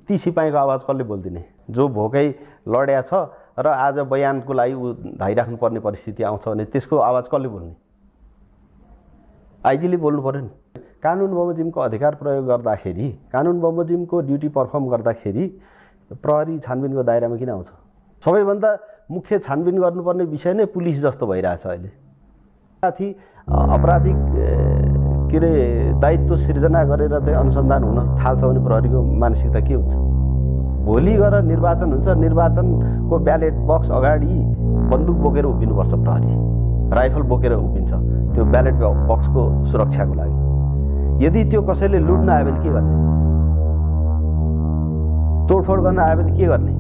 ती सिपाहीको आवाज कसले बोल्दिने? जो भोकै लड्या छ र आज बयानको लागि ऊ धाइराख्नु पर्ने परिस्थिति आउँछ भने त्यसको आवाज कसले बोल्ने? आइजीले बोल्नु पर्यो नि। कानुन बमोजिमको अधिकार प्रयोग गर्दाखेरि, कानुन बमोजिमको ड्युटी पर्फर्म गर्दाखेरि प्रहरी छानबिनको दायरामा किन आउँछ? सबैभन्दा मुख्य छानबिन गर्नुपर्ने विषय नै पुलिस जस्तो भइरहेछ अहिले। साथी अपराधिक के अरे दायित्व सिर्जना गरेर चाहिँ अनुसन्धान हुन थाल्छ भने प्रहरीको मानसिकता के हुन्छ? भोलि गएर निर्वाचन हुन्छ, निर्वाचनको ब्यालेट बक्स अगाडि बन्दुक बोकेर उभिनुपर्छ प्रहरी, राइफल बोकेर उभिन्छ त्यो ब्यालेट बक्सको सुरक्षाको लागि। यदि त्यो कसैले लुट्न आयो भने के गर्ने? तोडफोड गर्न आयो भने के गर्ने?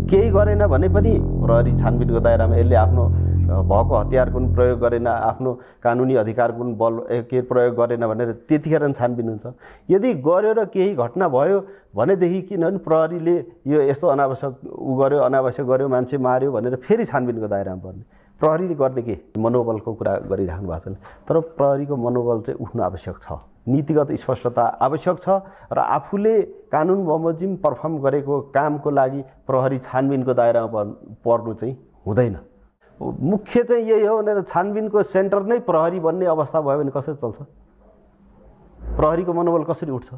केही गरेन भने पनि प्रहरी छानबिनको दायरामा यसले आफ्नो भएको हतियारको पनि प्रयोग गरेन, आफ्नो कानुनी अधिकारको पनि बल के प्रयोग गरेन भनेर त्यतिखेर छानबिन हुन्छ। यदि गर्यो र केही घटना भयो भनेदेखि किनभने प्रहरीले यो यस्तो अनावश्यक उ गर्यो, अनावश्यक गर्यो, मान्छे मार्यो भनेर फेरि छानबिनको दायरामा पर्ने। प्रहरीले गर्ने के? मनोबलको कुरा गरिराख्नु भएको छ। तर प्रहरीको मनोबल चाहिँ उठ्नु आवश्यक छ, नीतिगत स्पष्टता आवश्यक छ र आफूले कानुन बमोजिम पर्फर्म गरेको कामको लागि प्रहरी छानबिनको दायरामा पर्नु चाहिँ हुँदैन। मुख्य चाहिँ यही हो भनेर छानबिनको सेन्टर नै प्रहरी बन्ने अवस्था भयो भने कसरी चल्छ? प्रहरीको मनोबल कसरी उठ्छ?